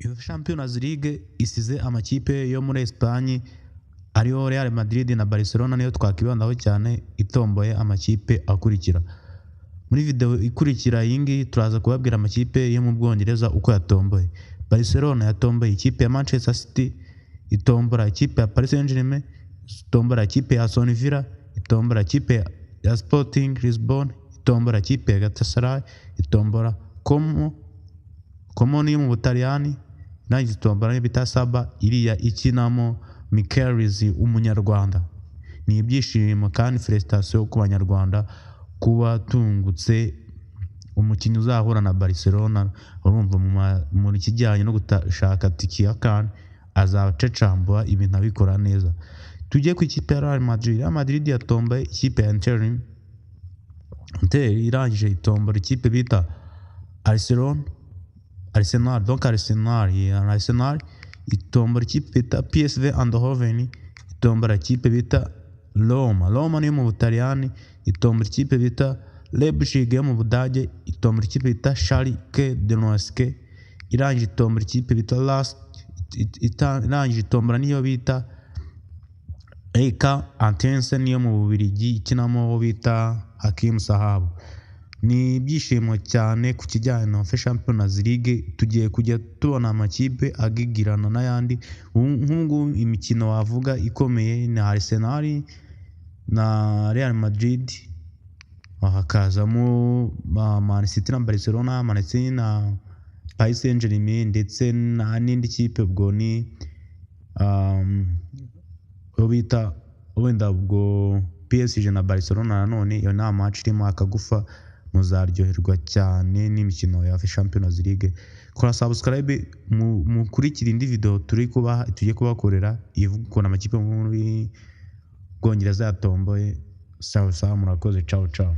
UEFA Champions League isize amakipe yo muri Espagne ariyo Real Madrid na Barcelona, niyo twakibandaho cyane, itomboye amakipe akurikira. Muri video ikurikira iyi ngiyi turaza kubabwira amakipe yo mu Bwongereza uko yatomboye. Barcelona yatomboye ikipe ya Manchester City, itombora ikipe ya Paris Saint-Germain, itombora ikipe ya Aston Villa, itombora ikipe ya Sporting Lisbon, itombora ikipe ya Galatasaray, itombora Como yo mu Butaliyani, irangiza itombora n'iyo bita Saba iriya ikinamo Michaelis umunyarwanda. Ni ibyishimo kandi félicitations ku banyarwanda kuba tungutse umukinnyi uzahura na Barcelona. Urumva mu kijyanye no gushaka tiki ya CAN azaba acecambura ibintu abikora neza. Tujye ku ikipe ya Real Madrid. Real Madrid yatomboye ikipe ya Inter, Inter irangije itombora ikipe bita Arsenal, Arsenal, donc Arsenal, yeah, Arsenal itombora ikipe bita PSV Eindhoven, itombora ikipe bita Roma, Roma niyo mu Butaliyani, itombora ikipe bita Leipzig yo mu Budage, itombora ikipe bita Schalke Donetsk, irangije itombora ikipe bita Lask, irangije itombora niyo bita AEK Athens niyo mu Bubiligi ikinamo uwo bita Hakim Sahabu. Ni ibyishimo cyane ku kijyanye na UEFA Champions League, tugiye kujya tubona amakipe agigirana n'ayandi. Nk'ubu ngubu imikino wavuga ikomeye ni Arsenal na Real Madrid, hakazamo Man City na Barcelona, Man City na Paris Saint-Germain, ndetse n'indi kipe ubwo ni uwo bita wenda ubwo PSG na Barcelona. Nanone iyo nta match irimo akagufa, muzaryoherwa cyane n'imikino ya Champions League. Kora subscribe mukurikire indi video turi kubaha, tugiye kubakorera ivuga ukuntu amakipe muri Bwongereza yatomboye. Sawa sawa, murakoze, ciao ciao.